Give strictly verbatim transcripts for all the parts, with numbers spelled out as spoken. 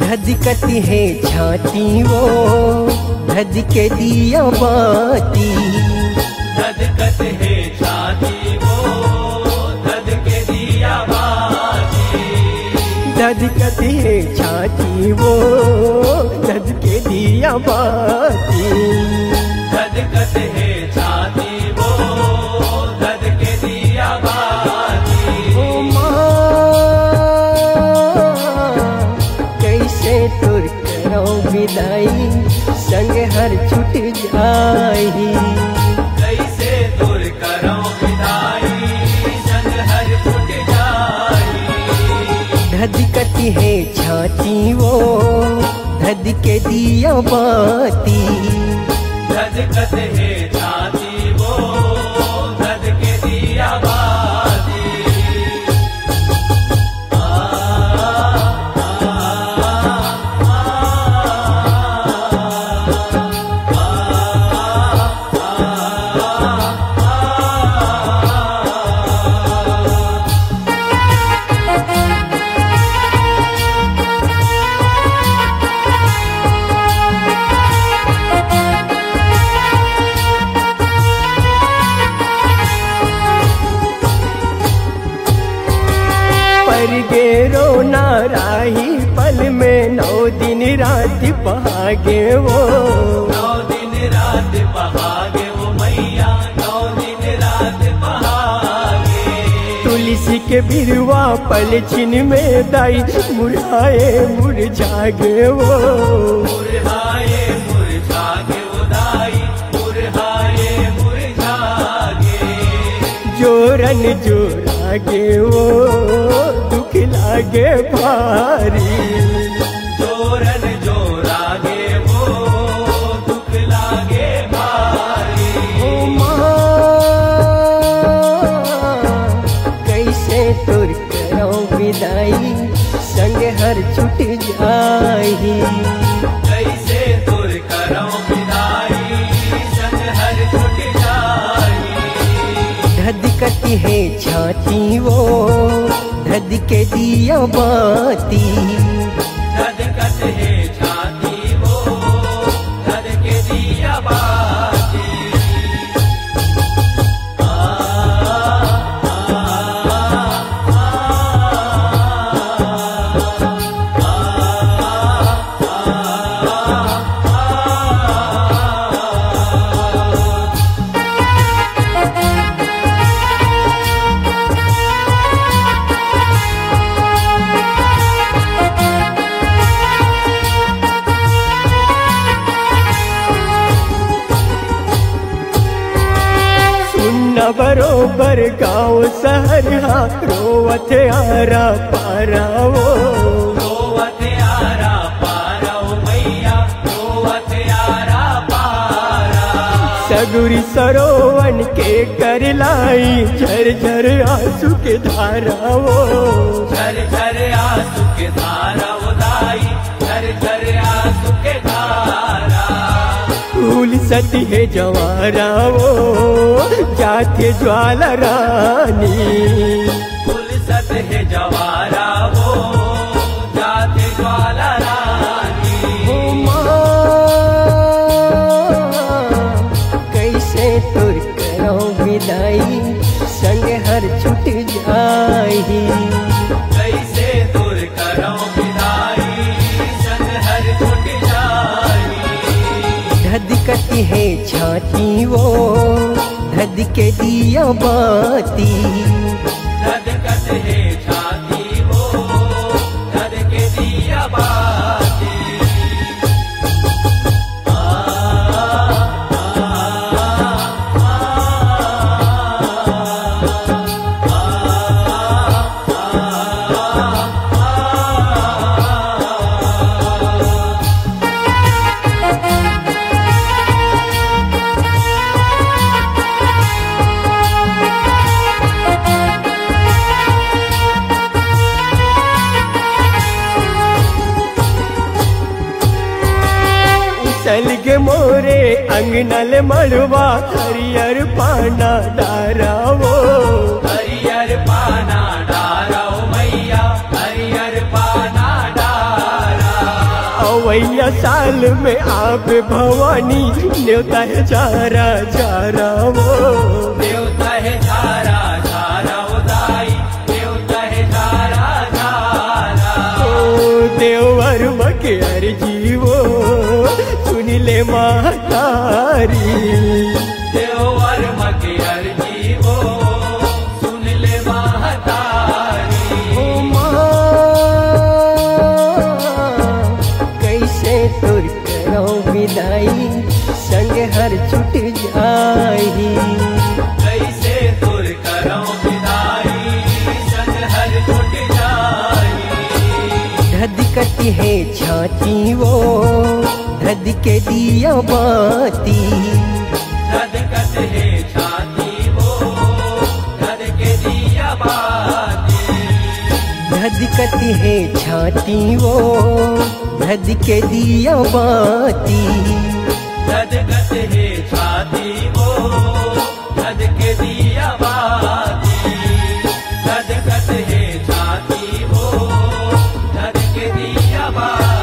धधकत हे छाती वो, धधके दिया बाती। धधकत हे छाती वो, धधके दिया बाती। धधकत हे छाती वो, धधके दिया बाती। धधकत हे छाती वो, धधके दिया बाती। ओ माँ, कइसे तोर करौं बिदाई, संग हर छूट जाही। कइसे तोर करौं बिदाई, संग हर छूट जाही। धधकत हे छाती वो, धधके दिया बाती। धधकत हे छाती वो, धधके दिया बाती। पर गे रोना राही पल में, नौ दिन रात पहागे वो। नौ दिन रात पहागे वो मैया, नौ दिन रात पहागे। तुलसी के बिरवा पलछिन में दाई, मुरहाए मुरझागे वो। मुरहाए मुरझागे वो दाई, मुरहाए मुरझागे। जोरन जोरागे वो, दुख लागे भारी। जोरन जोरागे वो, दुख लागे भारी। ओ माँ, कइसे तोर करौं बिदाई, संग हर छूट जाही। कइसे तोर करौं बिदाई, संग हर छूट जाही। धधकत हे छाती वो, धधके दिया बाती। धधकत हे छाती वो, धधके दिया बाती। सुनना बरोबर गाँव सहर हा, रोवत आरा पारा वो। रोवत आरा पारा वो मैया, रोवत आरा पारा। सगुरी सरोवन के कर लाई, झर झर आंसू के धारा वो। झर झर आंसू के धारा वो दाई, झर झर आंसू के धारा। फूल सती हे जवारा वो, जाथे ज्वाला रानी। फूल सत हे जवारा वो, जाथे ज्वाला रानी। ओ माँ, कइसे तोर करौं बिदाई, संग हर छूट जाही। कइसे तोर करौं बिदाई, संग हर छूट जाही। धधकत हे छाती वो, धधके दिया बाती। धधकत हे छाती वो, धधके दिया बाती। सलगे मोरे अंगना ले मड़वा, हरियर पाना डारा वो। हरियर पाना डारा वो मैया, हरियर पाना डारा। साल में आबे भवानी, नेवता हे चारा चारा वो। नेवता हे चारा चारा वो दाई, नेवता हे चारा चारा। ओ देवर मके अर्जी वो, सुन ले महतारी। देवर मके अर्जी वो, सुन ले महतारी। ओ माँ, कैसे तोर करौं विदाई, संग हर छूट जाही। कैसे तोर करौं विदाई, संग हर छूट जाही। धधकत हे छाती वो, धधके दिया बाती। धधकत हे छाती वो, धधके दिया बाती। धधकत हे छाती वो, धधके दिया बाती। धधकत हे छाती वो, धधके दिया बाती। धधकत हे छाती वो, धधके दिया बाती।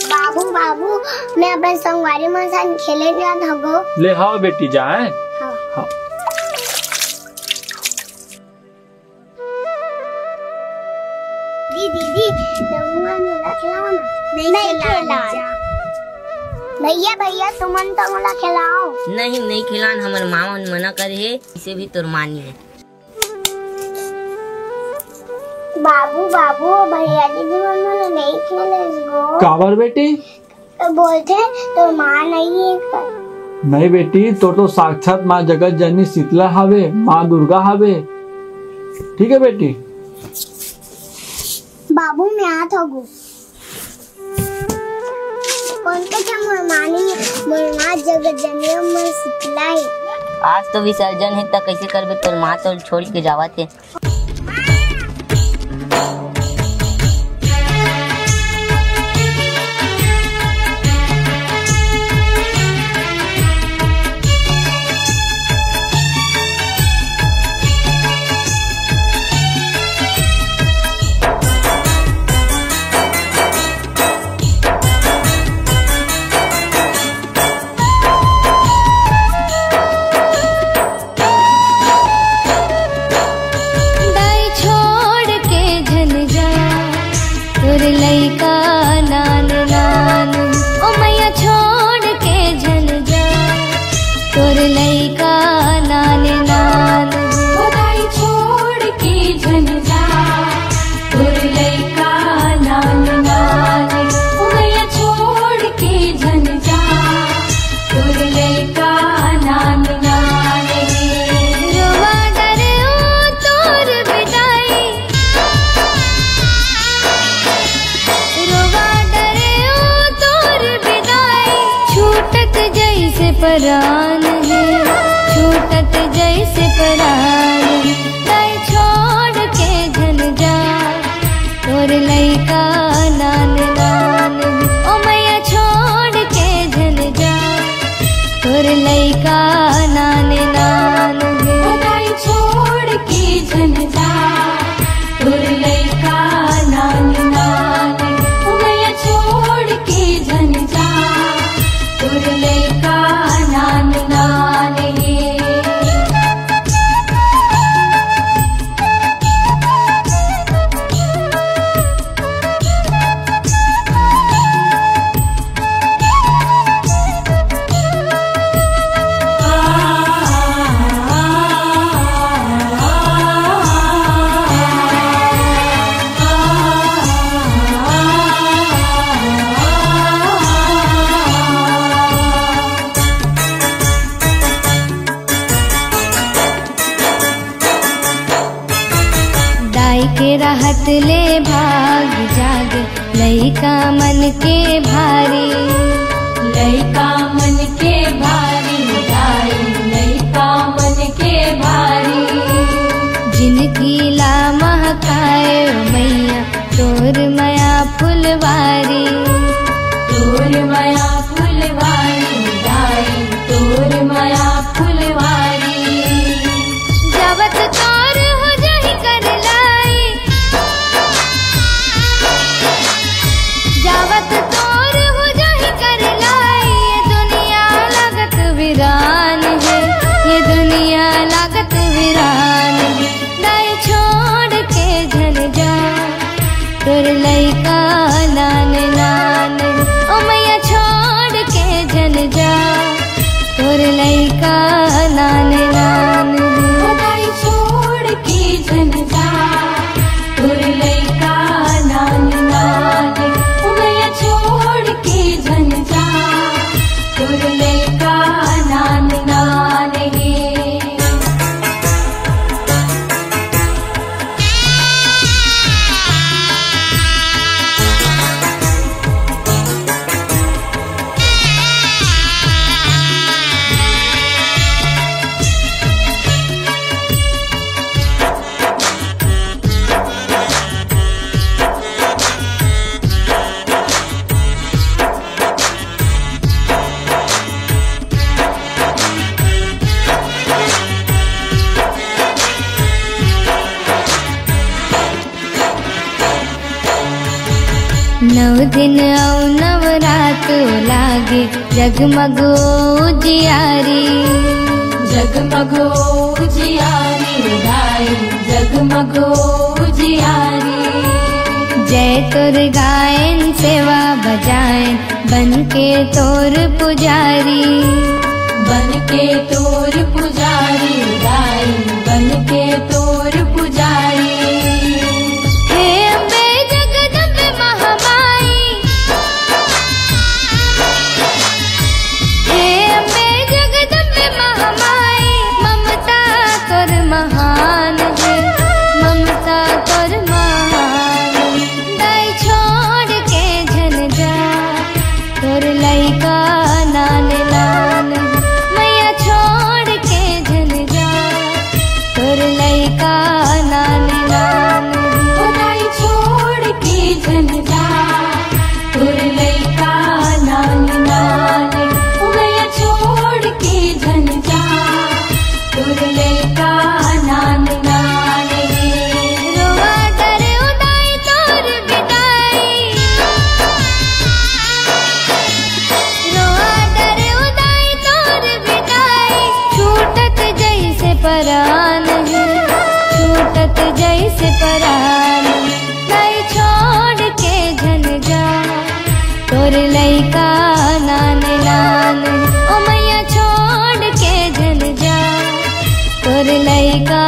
बाबू, बाबू, मैं अपन संगवारी मन संग खेले जात हगो। ले हाव बेटी, जाए। हाँ। हाँ। दीदी, दीदी, तुमन मोला खिलाओ ना। नहीं नहीं खिलान खिलान। जा। भैया, भैया, तुमन तो मोला खिलाओ। नहीं, नहीं खिलान, हमर माँ मन मना करे हे, इसे भी तोर मानी है। बाबू, बाबू, भैया दीदी मन मोला नहीं खेले गो। काबर बेटी? तो बोलथे, "तोर माँ नहीं है।" नहीं बेटी, तोर तो साक्षात माँ जगत जननी शीतला हावे, माँ दुर्गा हावे। ठीक है बेटी। बाबू, मैं आत हगो। कौन के था मोर माँ नहीं है, मोर माँ जगत जननी अउ माँ शीतला है। आज तो विसर्जन है, त कैसे करबे? तोर माँ तो छोड़ के जावत है। दाई छोड़ के झन जा, तोर लइका नान नान। ओ मैया छोड़ के झन जा, तोर लइका नान नान। ओ दाई छोड़ के झन जा, तोर लइका नान नान। ओ मैया छोड़ के झन जा, तोर लइका नान नान हे। रोवा डरे ओ तोर बिदाई, रोवा डरे ओ तोर बिदाई। छूटत जैसे परान हे, छूटत जैसे परान हे। दाई छोड़ के झन जा, तोर लइका नान नान हे। ओ मैया छोड़ के झन जा, तोर लइका नान नान हे। ओ दाई छोड़ के झन जा, तोर लइका नान नान हे। ओ मैया छोड़ के झन जा, तोर लइका नान नान हे। दाई के रहत ले भाग जागे लइका मन के भारी। लइका मन के भारी, दाई लइका मन के भारी। जिनगी ला महकाए ओ मैया तोर मया फुलवारी। तोर मया फुलवारी, दाई तोर मया फुलवारी। जगमग उजियारी, जगमग उजियारी दाई, जगमग उजियारी। जय तोर गायन सेवा बजायन, बन के तोर पुजारी, बन के तोर पुजारी दाई, बन के तोर पुजारी। हे अम्बे जगदम्बे महामाई, हे अम्बे जगदम्बे महामाई, ममता तोर महान हे, ममता तोर महान। दाई छोड़ के झन जा, तोर लइका नान नान। मैया छोड़ के झन जा, तोर लइका नान नान। ओ दाई छोड़ के झन जा, तोर लइका नान नान। ओ मैया छोड़ के झन जा, तोर लइका नान नान हे। रोवा डरे ओ दाई तोर बिदाई, रोवा डरे ओ दाई तोर बिदाई। छूटत जइसे परान हे, छूटत जइसे परान। दाई छोड़ के झन जा, तोर लइका नान नान। ओ मैया छोड़ के झन जा, तोर लइका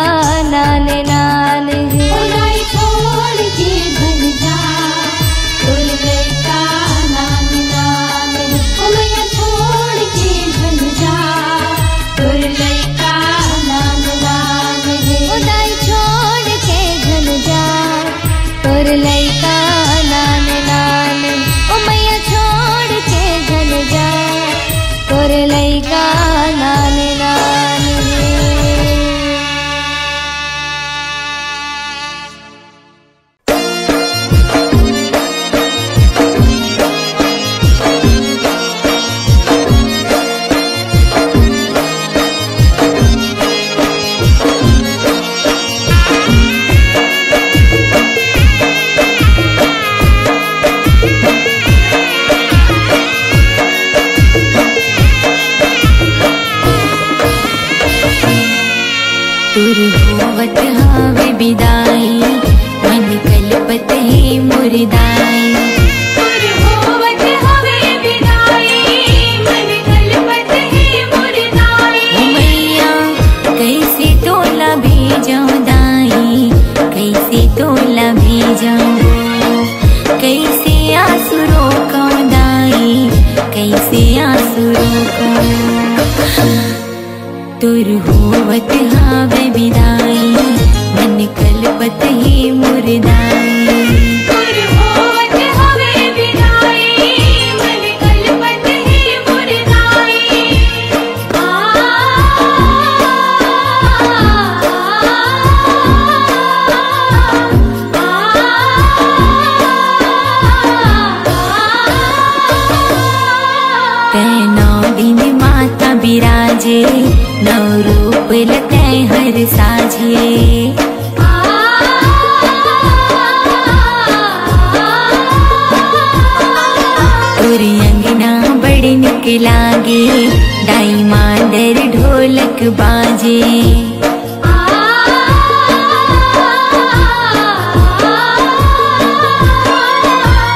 नान नान हे। ओ दाई छोड़ के झन जा, तोर लइका नान नान हे। ओ मैया छोड़ के झन जा, तोर लइका नान नान हे। ओ दाई छोड़ के झन जा, तोर लइका नान नान। ओ मैया छोड़ के झन जा, तोर लइका नान नान हे। तोर होवत हावे बिदाई, मन कलपत हे मोर दाई। तोर होवत हावे बिदाई, मन कलपत हे मोर दाई। ओ मैया, कइसे तोला भेजंव दाई, कइसे तोला भेजंव, कइसे आंसू रोकंव दाई, कइसे आंसू रोकंव। तोर होवत हावे बिदाई, मन कलपत हे मोर दाई। तोर होवत हावे बिदाई, मन कलपत हे मोर दाई। आ, आ, आ, आ। तैं नौ दिन माता बिराजे, नौ रूप ल तैं हर साजे। तोर अंगना बड़ निक लागे, दाई मांदर ढोलक बाजे।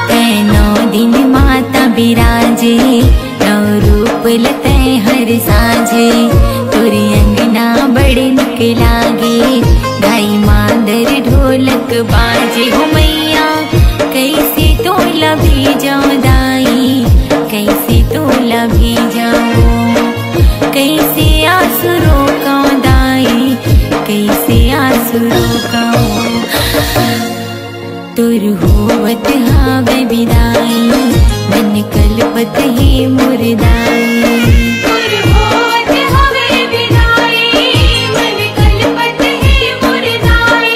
तैं नौ दिन माता बिराजे, नौ रूप ल तैं हर साजे। तोर अंगना बड़ निक लागे, दाई मांदर ढोलक बाजे। हो मैया, कइसे तोला भेजंव दाई, कइसे तोला भेजंव, कइसे आंसू रोकंव दाई, कइसे आंसू रोकंव। तोर होवत हावे बिदाई, मन कलपत हे मोर दाई। तोर होवत हावे बिदाई, मन कलपत हे मोर दाई।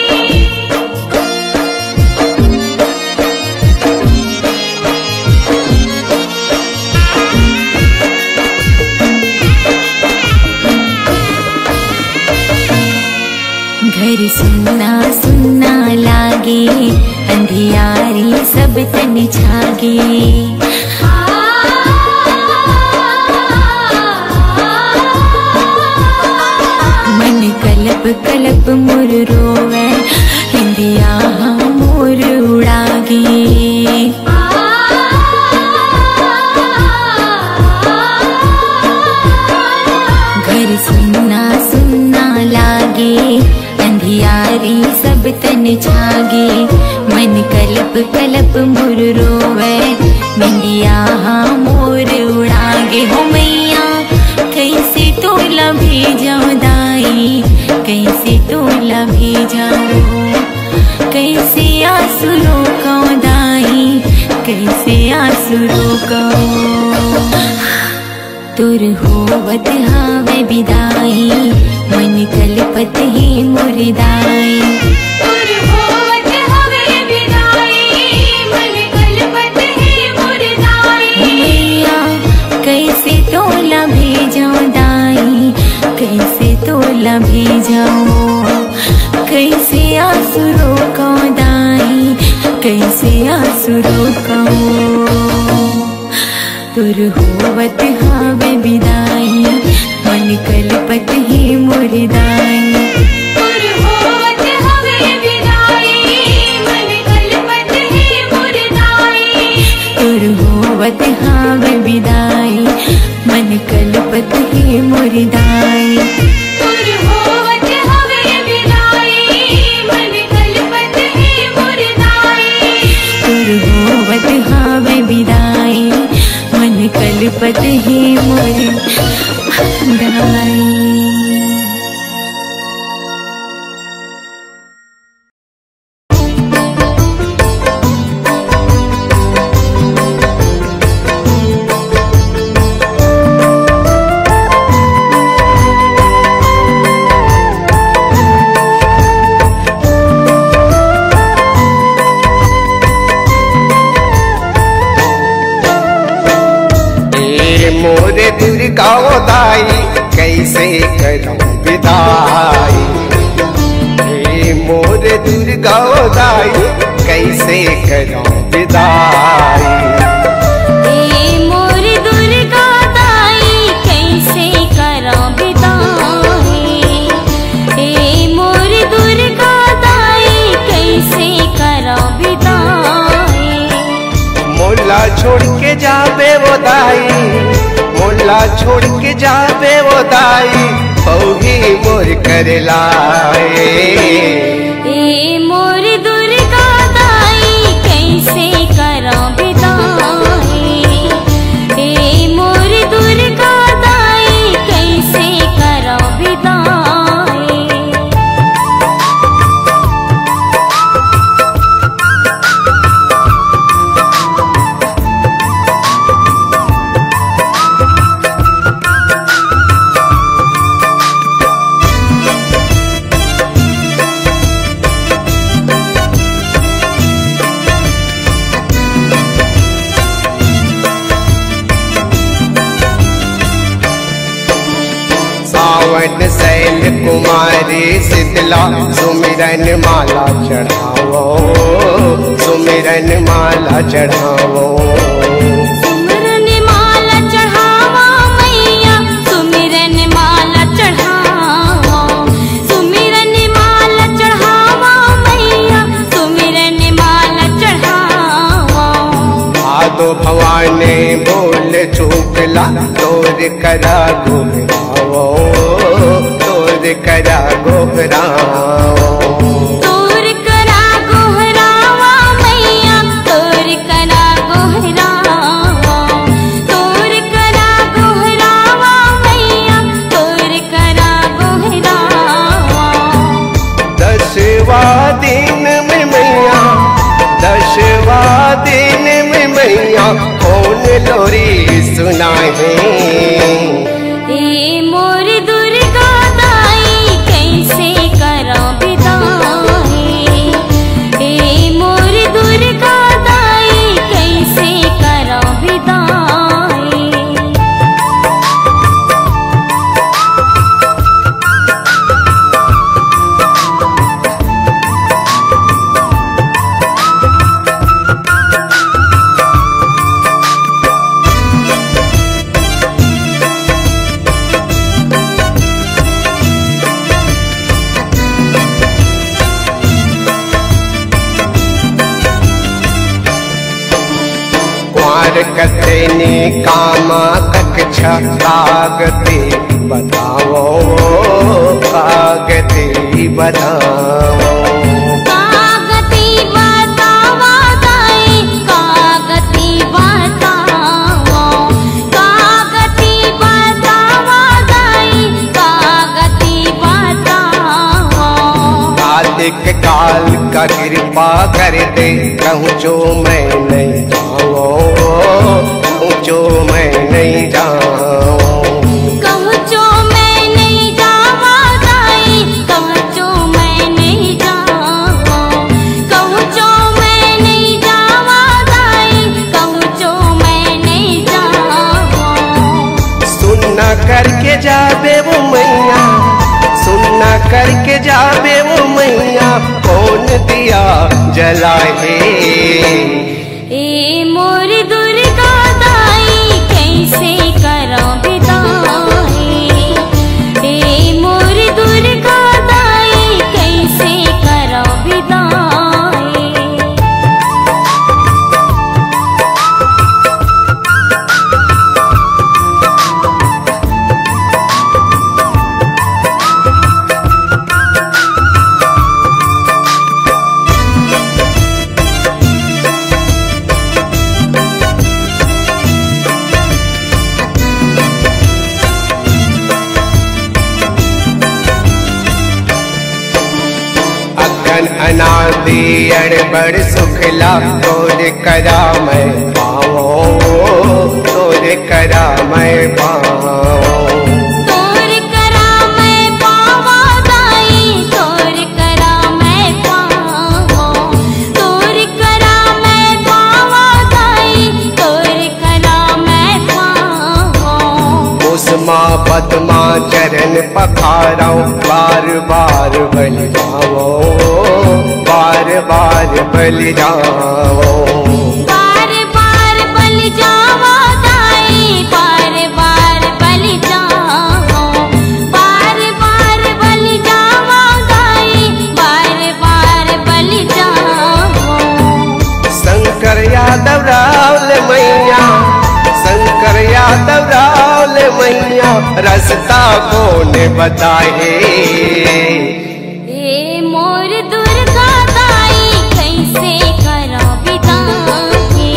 घर सुन्ना सुन्ना लागे, अंधियारी सब तन छागे। आ, आ, आ, कलप मोर रोवे, निंदिया हा मोर उड़ागे। घर सुन्ना सुन्ना लागे, अंधियारी सब तन छागे। मन कलप कलप मोर रोवे, निंदिया हा मोर उड़ागे। हो मैया, कैसे तोला भेजव दाई, कैसे तोला भेजव, कैसे आंसू रोकव दाई, कैसे आंसू रोकव। तोर होवत हावे बिदाई, मन कलपत हे मोर दाई। तोर होवत हावे बिदाई, मन कलपत हे मोर दाई। मैया, कैसे तोला भेजव दाई, कैसे तोला भेजव, कैसे आंसू रोकव दाई, कैसे आंसू रोकव। तोर होवत हावे बिदाई, मन कलपत हे मोर दाई। तोर होवत हावे बिदाई, मन कलपत हे मोर दाई। तोर होवत हावे बिदाई, मन कलपत हे मोर दाई। तोर होवत हावे बिदाई, मन कलपत हे मोर दाई। तोर होवत हावे बिदाई, मन कलपत हे मोर दाई। ए मोरे दुर्गा ओ दाई, कैसे करौं बिदाई। ए मोरे दुर्गा ओ दाई, कैसे करौं बिदाई। ए मोर दुर्गा दाई, कैसे करौं बिदाई। ए मोर दुर्गा दाई, कैसे करौं बिदाई। मोला छोड़ के जाबे वो दाई, मोला छोड़ के जाबे वो दाई, पौही मोर कर लाए। ए मोर दुर्गा दाई, कैसे करौं बिदाई। ए मोर दुर्गा दाई, कैसे करौं बिदाई। सावन शैल कुमारी शीतला, सुमिरन माला चढ़ावो, सुमिरन माला चढ़ावो। सुमिरन माला चढ़ावा मैया, सुमिरन माला चढ़ावा, सुमिरन माला चढ़ावा मैया, सुमिरन माला चढ़ावा। भादो भवानी बोल चूकला, तोर करा गोहरावो, तोर करा गोहरावो। तोर करा गोहरावा मैया, तोर करा गोहरावा, तोर करा गोहरावा मैया, तोर करा गोहरावा। दसवा दिन में मैया, दसवा दिन में मैया, कौन लोरी सुनाए। ए मोर दुर्गा दाई, कैसे करौं बिदाई। ए मोर दुर्गा दाई, कैसे करौं बिदाई। कतनी कामा कक्षा कागती बताओ, कागती बताओ। कागती बतावा दाई, कागती बतावा, कागती बतावा दाई, कागती बतावा। काल एक काल का कृपा कर दे, कहूँ जो मैं नहीं जाऊँ, कहूँ जो मैं नहीं जाऊँ। कहूँ जो मैं नहीं जावा दाई, कहूँ जो मैं नहीं जावा, कहूँ जो मैं नहीं जावा दाई, कहूँ जो मैं नहीं जावा। सुन ना करके जाबे वो मैया, सुन ना करके जाबे वो मैया, कौन दिया जलाए। ए मोर दुर्गा दाई, कैसे करा बिदाई? ए मोर दुर्गा दाई, कैसे करा बिदाई? अगन अनादि अड़बड़ सुखला, तोर करा मैं पावो, तोर करा मैं पावो। तोर करा मैं पावो दाई, तोर करा मैं पावो, तोर करा मैं पावो दाई, तोर करा मैं पावो। उस माँ पद्मा चरण पखारो, बार बार बलि जावो, बार बार बलि जावो। बार बार बलि जावो दाई, बार बार बलि जावो, बार बार बलि जावो दाई, बार बार बलि जावो। शंकर यादव राव ले मैया, शंकर यादव राव ले मैया, रस्ता कौन बताए? ए मोर दुर्गा दाई, कैसे करा बिदाई?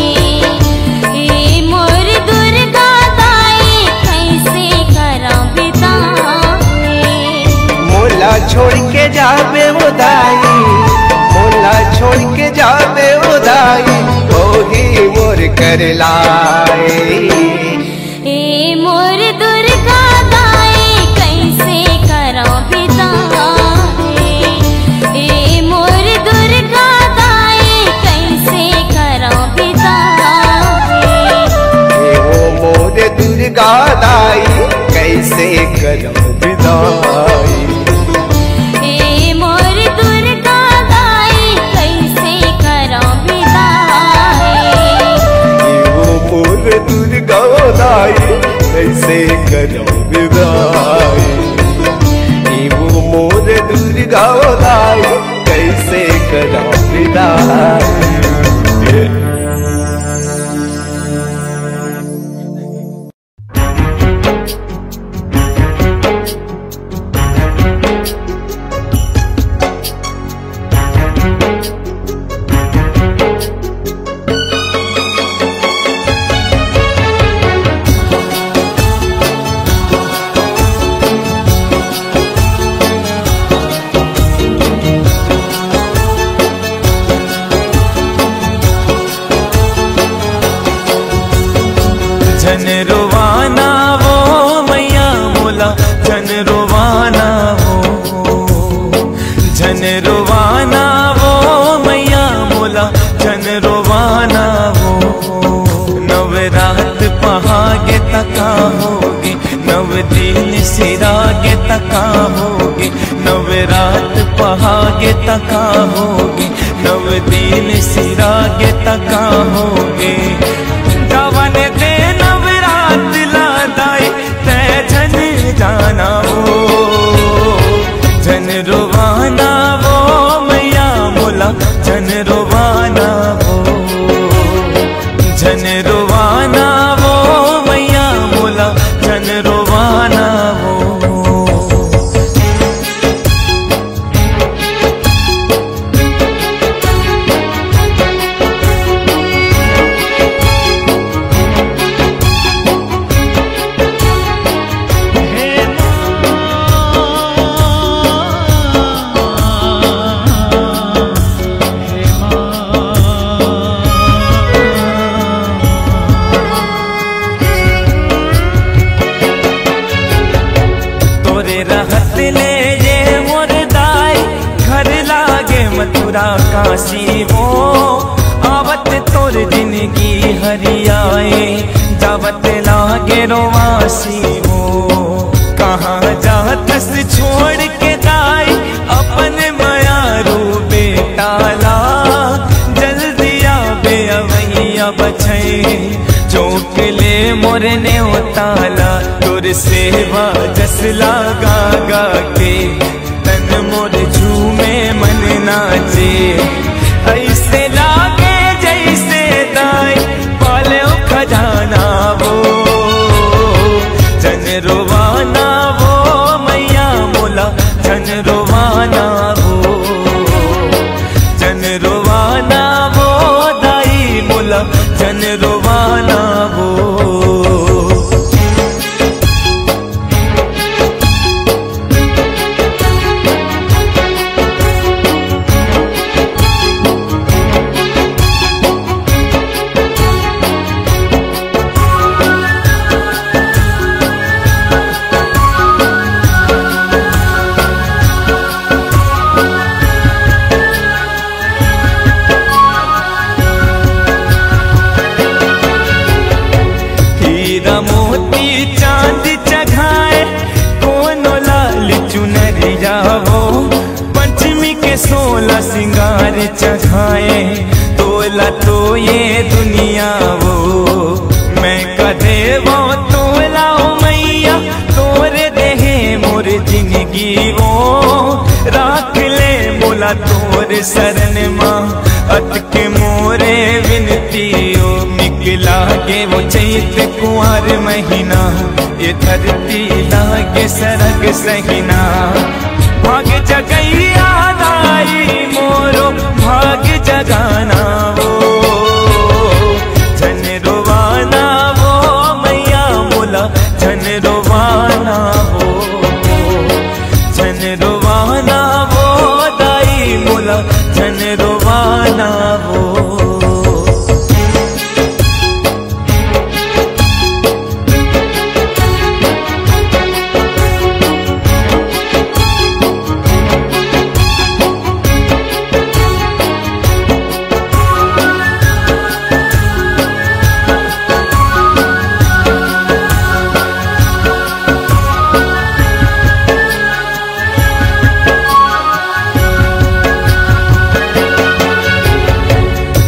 ए मोर दुर्गा दाई, कैसे करा बिदाई? मोला छोड़ के जाबे वो दाई, मोला छोड़ के जाबे वो दाई, ओही मोर कर लाए। ए मोर दुर्गा दाई, कैसे करा बिदाई? ए मोर दुर्गा दाई, कैसे करा बिदाई? ए ओ मोर दुर्गा दाई, कैसे करा बिदाई? ए मोर दुर्गा दाई, कैसे करा बिदाई? ए ओ मोर दुर्गा दाई, कैसे करा बिदाई? ए ओ मोर दुर्गा दाई, कैसे करा बिदाई? झन रोवाना वो मैया मोला, झन रोवाना वो, झन रोवाना वो मैया मोला, झन रोवाना वो। नवरात पहागे तका होगे, नव दिन सिरागे तका होगे, नवरात पहागे तका होगे, नव दिन सिरागे तका होगे। जवन दे नवरात ला दाई, तै झन जाना वो, झन रोवाना वो मैया मोला, झन रोवाना वो, झन रोवाना झन रोवाना वो। तोरे रहत ले ये मोर दाई, घर लागे मथुरा काशी वो। आवत तोर जिनगी हरियाए, जावत लागे रोवासी वो। कहाँ जातस छोड़ के दाई, अपन मयारू बेटा ला। जल्दी आबे अवैया बछै, चौक ले मोर नेवता ला। तोर सेवा जस लागा गा के, तन मोर झूमे मन नाचे। ऐसे लागे जैसे दाई पाले खजाना वो। झन रोवाना वो मैया मोला, झन रोवाना वो। झन रोवाना वो दाई मोला, झन रोवाना वो। हीरा मोती चांदी चघाए, कोनो लाल चुनरिया वो। पंचमी के सोला सिंगार चघाए, तोला तो ये दुनिया वो। मैं कदे वो तोला ओ मैया, तोरे देहे मोर जिनगी वो। राख ले मोला तोर सरन मा, अतके मोरे विनती ओ। निक लागे वो चैत कुंवर महीना, ये धरती लागे सरग सहिना। भाग जगैया दाई मोरो, भाग जगाना वो। झन रोवाना वो मैया मोला, झन रोवाना वो। झन रोवाना वो दाई मोला, झन रोवाना वो।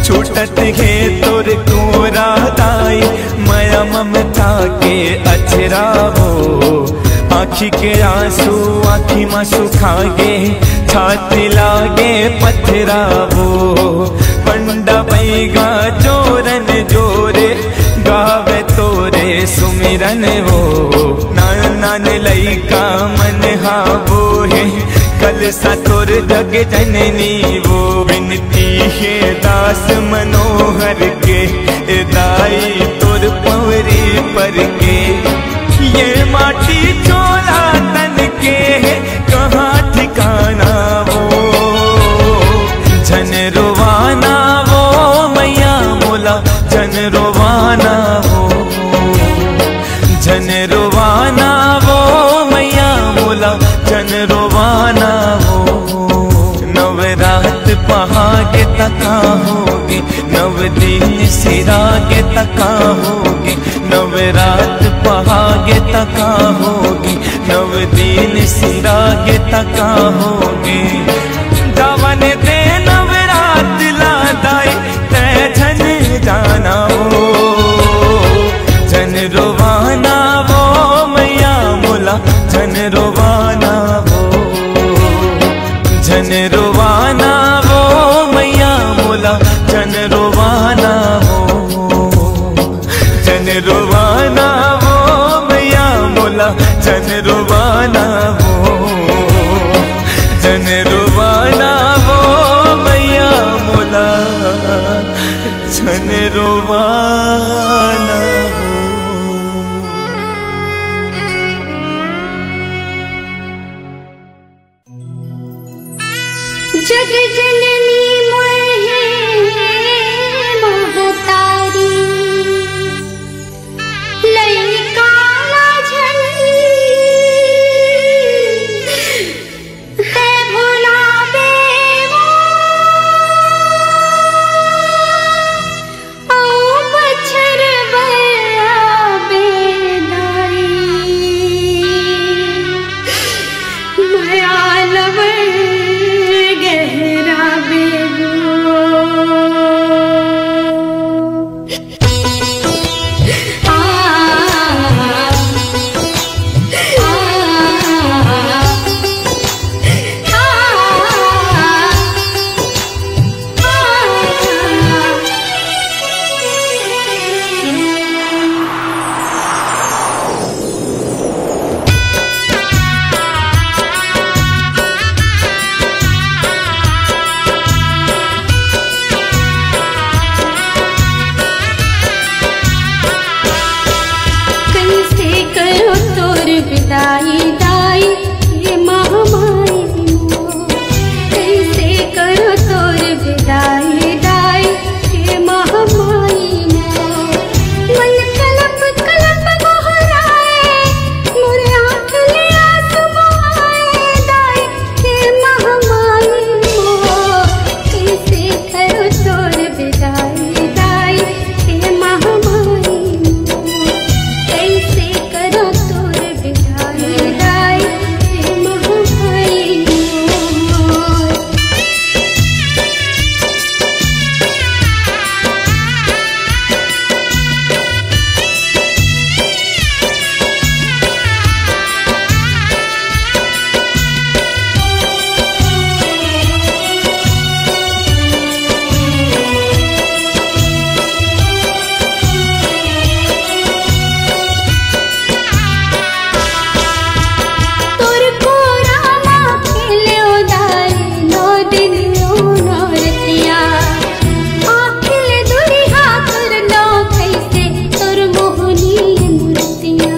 छूटत हे तोर कोरा दाई, मया ममता के अछरा वो। आँखी के आंसू आँखी मा सुखागे, छाती लागे पथरा वो। पंडा बैगा जोरन जोरे, गावे तोरे सुमिरन वो। नान नान लइका मन हा वो हे, कलसा तोर जग जननी वो। विनती हे दास मनोहर के, ए दाई तोर पवरी पर के। ये माटी चोला तन के हे, कहाँ ठिकाना वो। झन रोवाना वो मैया मोला, झन रोवाना वो। झन रोवाना वो मैया मोला, झन रोवाना वो। नवरात पहागे तका होगे, नव दिन सिरागे तका होगे। नवरात पहागे तका होगे, नव दिन सिरागे तका होगे। जावन दे नवरात ला दाई, तै झन जाना वो। झन रोवाना वो मैया मोला, झन रोवाना वो। झन रोवाना वो मैया मोला, झन रोवाना वो। झन रोवाना वो मैया झन रोवाना वो, झन रोवाना वो मैया मोला, झन रोवाना वो। जग जननी मोर हे महतारी, लइका ला झन तै भुलाबे वो। अउ बछर बर आबे दाई, मया ल बर गहराबे वो। आ, आ, आ, आ। कइसे करो तोर बिदाई दाई, हे महामाई मोर। कइसे करो तोर बिदाई दाई, हे महामाई मोर। मन कलप कलप गोहराए, मोर आँख ले आँसू बहाए दाई, हे महामाई मोर। कइसे करो तोर बिदाई दाई, हे महामाई मोर। कइसे करो तोर बिदाई दाई, हे महामाई मोर। तोर कोरा मा खेल्यो दाई, नौ दिन नौ रतिया। आँखी ले दुरिहा करनो कइसे तोर मोहनी मूरतिया।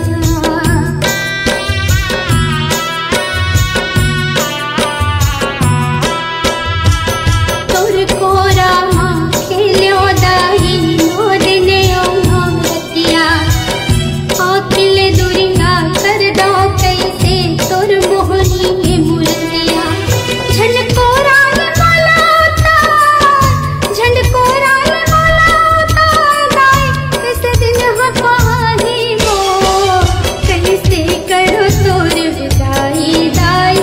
तोर कोरा मा खेल्यो दाई, नौ दिन नौ रतिया। आँखी ले दुरिहा करनो कइसे तोर मोहनी मूरतिया। झन कोरा ले मोला उतार, झन कोरा ले मोला उतार दाई, कइसे दिन ह पाही मोर। कइसे करो तोर बिदाई दाई,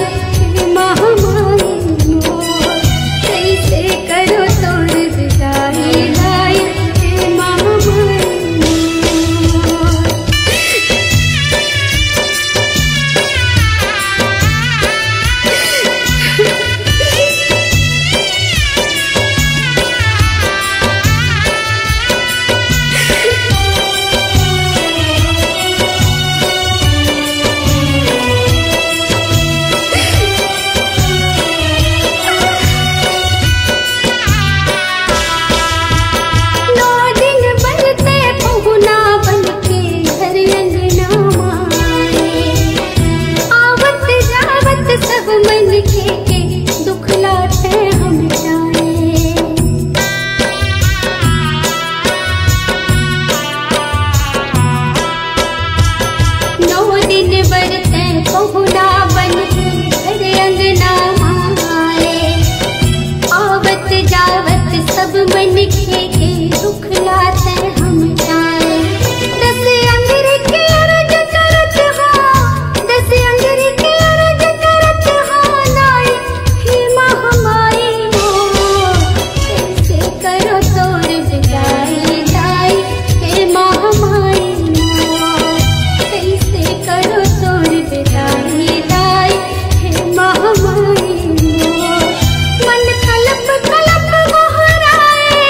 हे महामाई मोर। कइसे करो तोर बिदाई दाई, हे महामाई मोर। नौ दिन बर तैं पहुना बन के घर अंगना मा आए। आवत जावत सब मनखे के दुख ला तैं ह मिटाए। नौ दिन बर तैं पहुना बन के घर अंगना मा आए। आवत जावत सब मनखे के दुख ला तैं ह मिटाए। दस अंगरी के अरज करत हँव, दस अंगरी के अरज करत हँव दाई, हे महामाई मोर। कइसे करो तोर बिदाई दाई, हे महामाई मोर। कइसे करो तोर बिदाई दाई, हे महामाई मोर। मन कलप कलप गोहराए,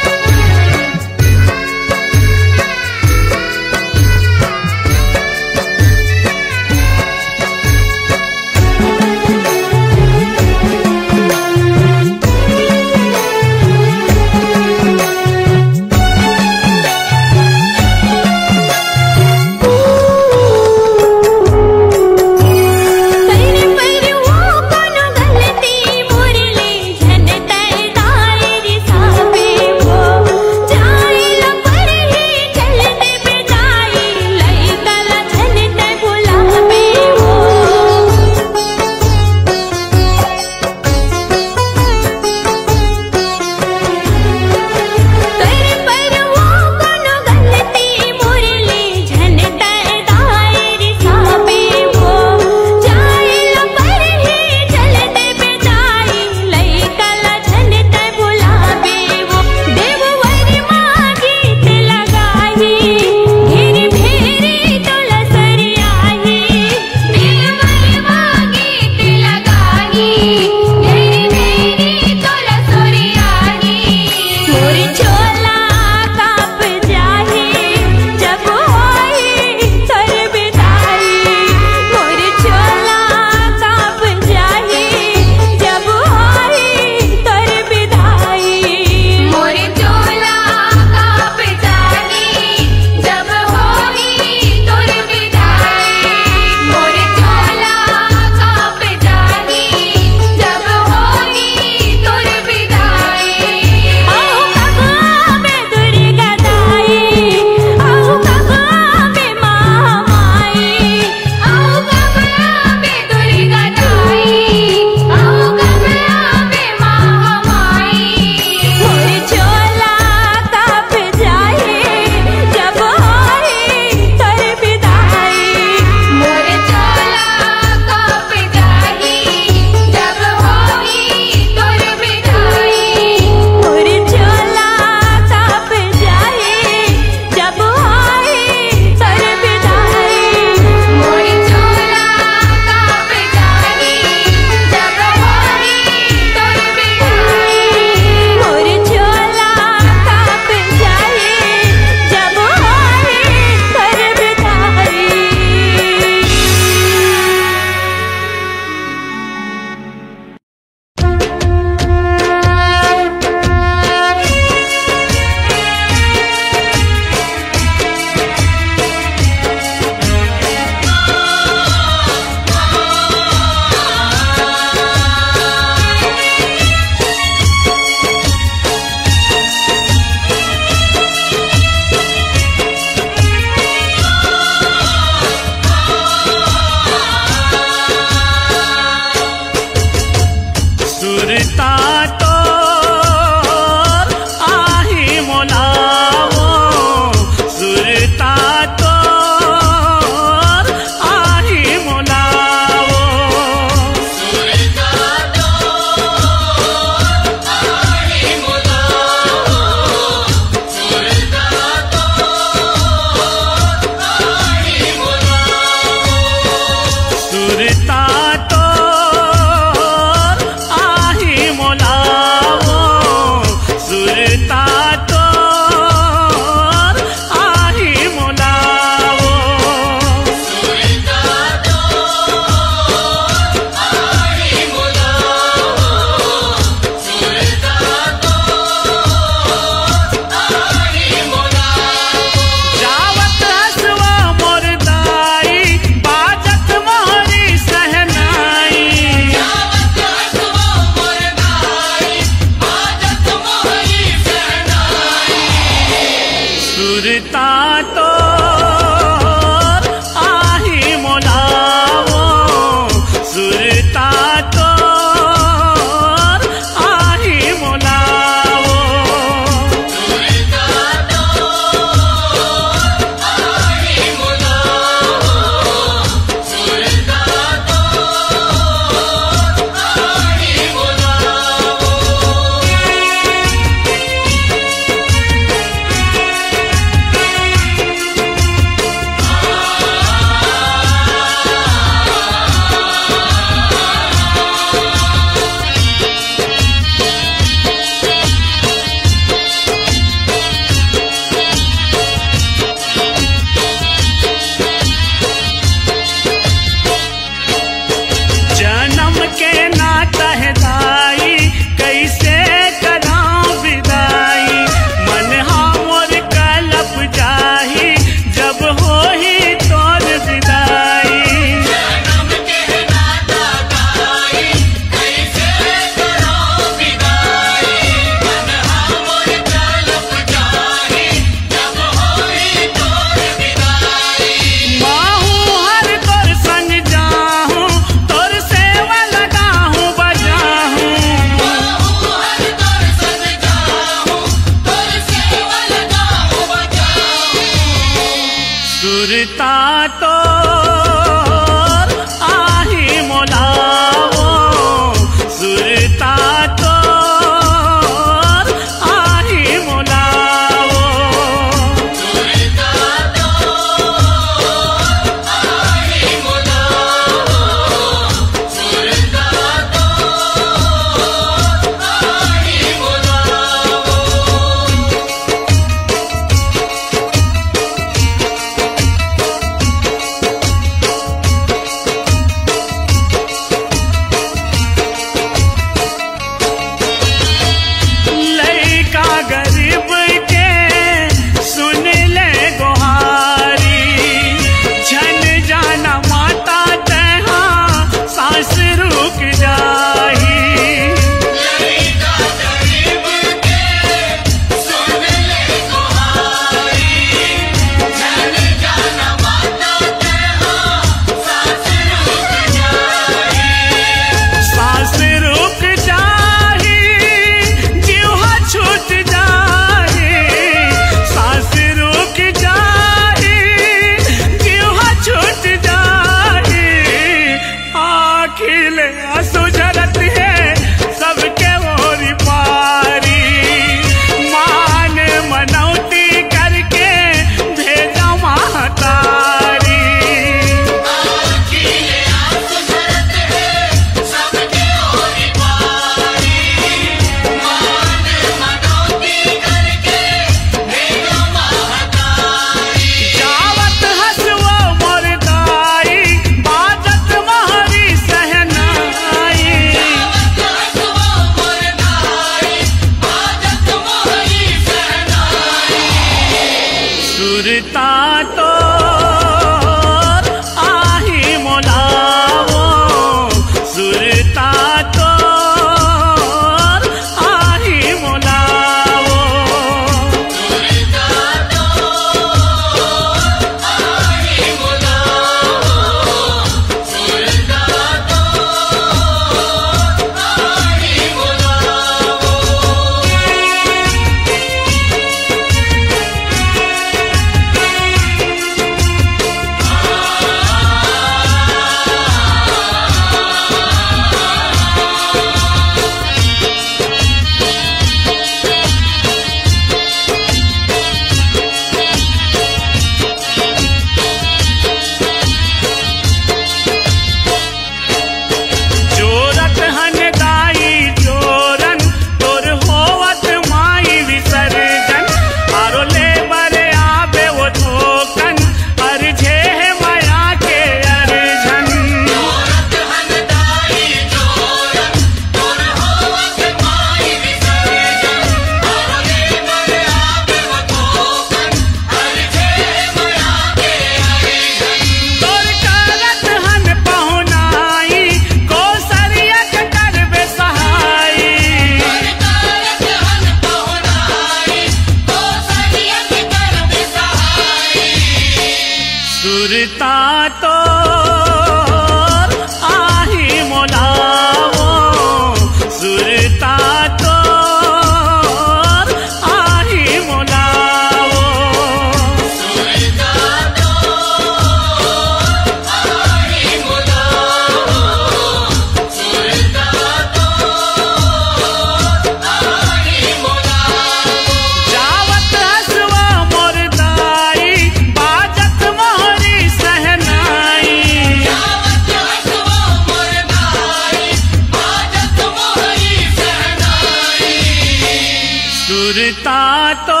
तातो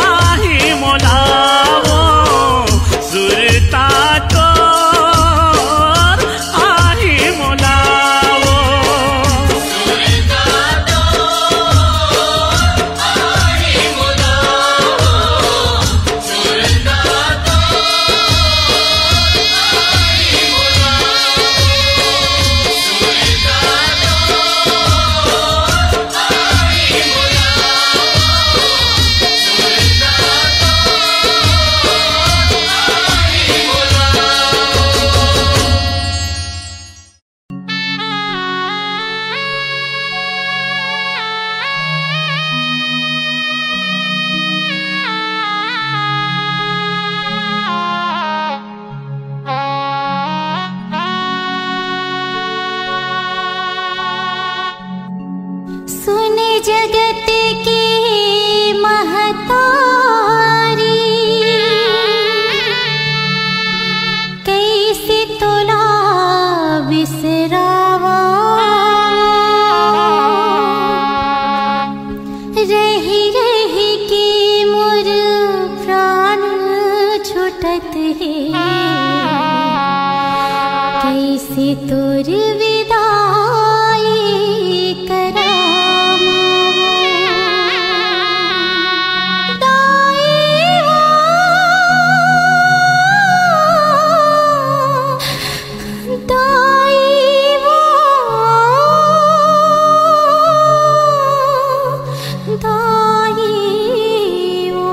आही मोलावो, सुरता तो आही मोलावो। सुन जगत की महतारी, कैसे तोला बिसरावा। रही रही के मोर प्राण छूटत हे, कैसे तोर विदाई करावो। दाई वो, दाई वो, दाई वो।